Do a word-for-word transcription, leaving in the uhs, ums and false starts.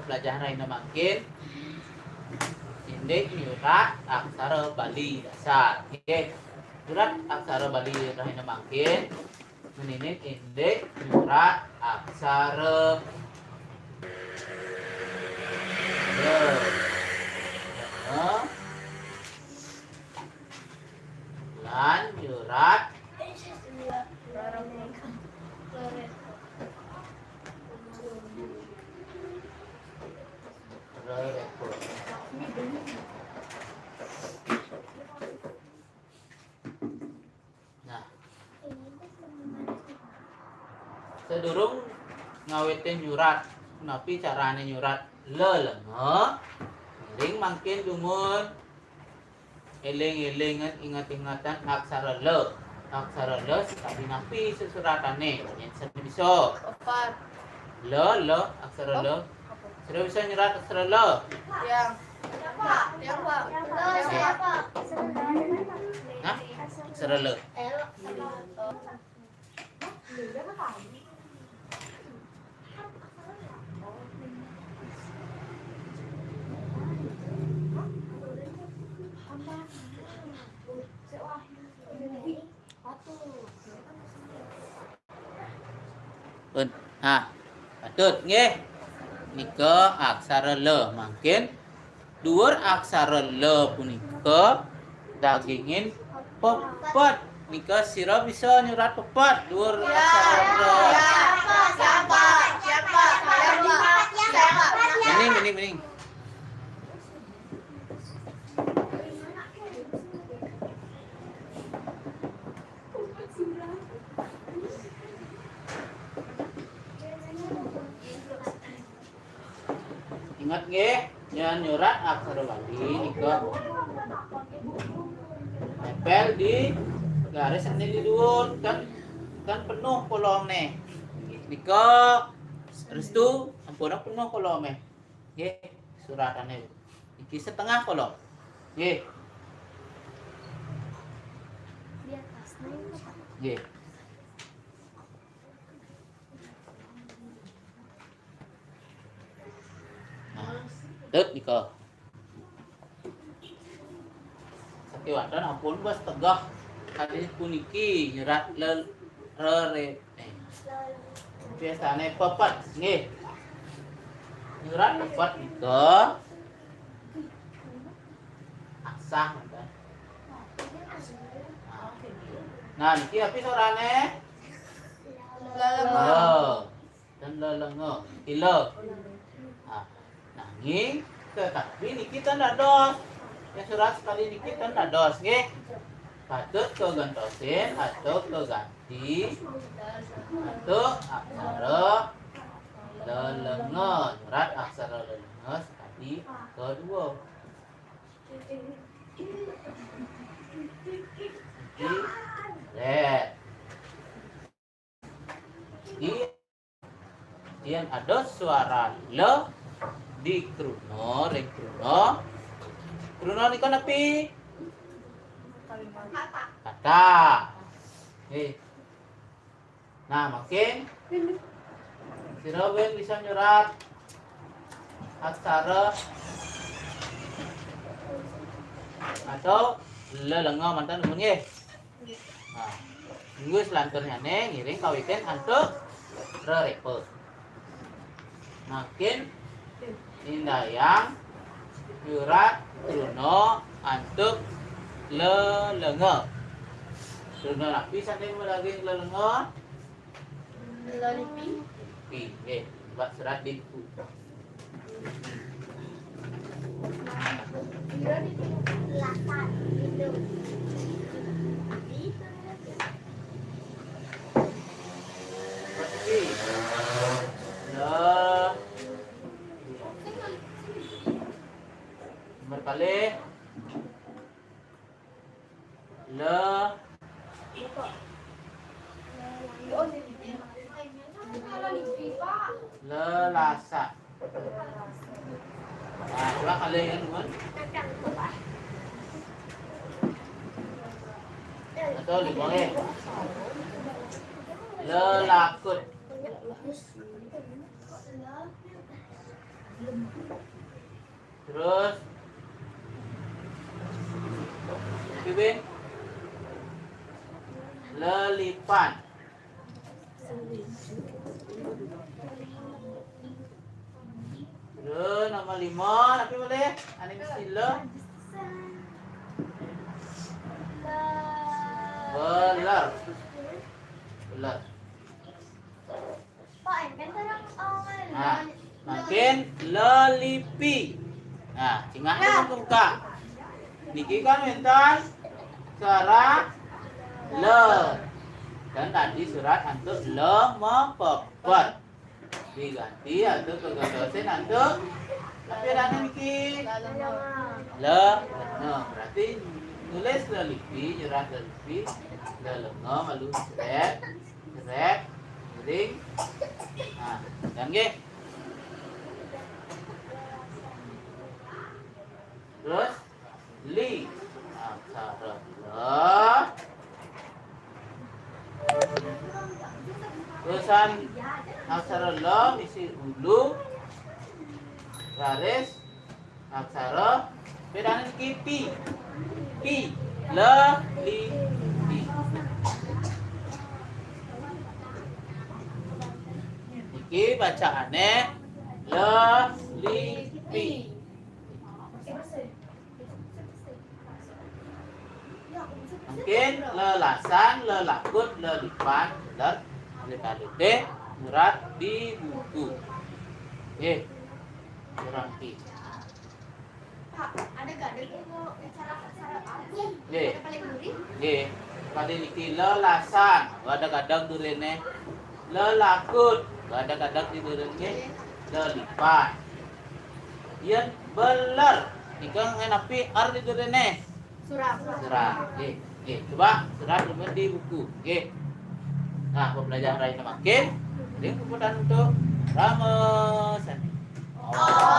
pelajaran rahina mangkin, indik nyurat aksara Bali dasar. Nggih. Nyurat aksara Bali rahina mangkin. Ngeninin indik nyurat aksara Bali. Lan nyurat Nah, sadurung ngawitin nyurat, napi carané nyurat lelenga? Ngiring mangkin dumun. Éling-élingan, inget-ingetan aksara la. Aksara la sakadi napi sesuratané? Yén sané bisa. Papat. La, la, aksara la. Sané bisa nyurat aksara la? Tiang. Tiang, Pak. Tiang, Pak. Nah, aksara la. Pun. Ha, patut nggih. Nika aksara la. Mangkin duur aksara la punika dagingin pepet. Nika sira bisa nyurat pepet duur aksara la. Siapa? Siapa? Siapa? Siapa? Mending, mending, mending. Ingat nggih, yén nyurat aksara Bali nika nempel di garis ané di dhuwur, kan, kan penuh kolomné. Nika restu ampun penuh kolomné. Nggih, suratané. Iki setengah kolom. Nggih. Di atasnya. Nggih. Nah, tut nika. Sakéwanten ampun bas tegah kali puniki nyerat le, re, re, eh. Biasané pepet, nggih. Nyerat pepet nika. Asah menten. Nah, niki api sorané? Lelenga. Lo. Dan lelenga. Ila. Nah, nanging tetapi niki ten dados. Yén surat sekali niki ten dados, nggih. Patut kagentosin atau kaganti atau aksara lelenga, nyurat aksara lelenga sekali kedua. Niki, let. Iya. Yén ada suara la di kruna, ring kruna. Kruna nika napi? Kata. Nggih. Nah, mangkin sira wén bisa nyurat aksara atau lelenga manten, nggih. Nah, minggu selanturnyané ngiring kawitin antuk rerepa. Mangkin indayang nyurat kruna antuk lelenga. Kruna napi sané madaging lelenga? Lelipi. Lipi, nggih. Coba surat di buku. Lipi. Lah. Nomor kalih. Le. Lelasak. Nah, coba kalian, teman. Atau lebih boleh. Lelakut. Terus, Bibin. Lelipan. Terus nomor lima, apa boleh? Ane mesti le. Beler. Beler. Nah, makin lelipi. Nah, cingak dulu buka. Niki kan wénten surat le. Dan tadi surat antuk le mepepet. Diganti antuk kegentosin antuk apa adané niki? Le. Nah, berarti nulis lelipi, nyurat lelipi, lelenga malu seret, seret, miring. Nah, dan nggih. Terus li, aksara la. Terusan aksara la misi ulu, raris aksara, bedane niki pi. Pi. Le, li, pi. Niki bacaane le, li, pi. Mungkin lelasan, lelakut, lelipan, beler, alit-alite, nyurat di buku. Nggih. Kurang pi. Pak, ada gadang yang mau bicara aksara aku? Nggih. Ada paling duri? Nggih. Kadi niki lelasan, ada gadang durine. Lelakut, ada gadang di durine. Lelipan. Yen beler, nika ngenapi ar di durine. Surang. Surang. Nggih. Nggih. Coba surang di buku. Nggih. Nah, pembelajaran hari ini makin. Jadi kemudian untuk Rama Sani. Oh.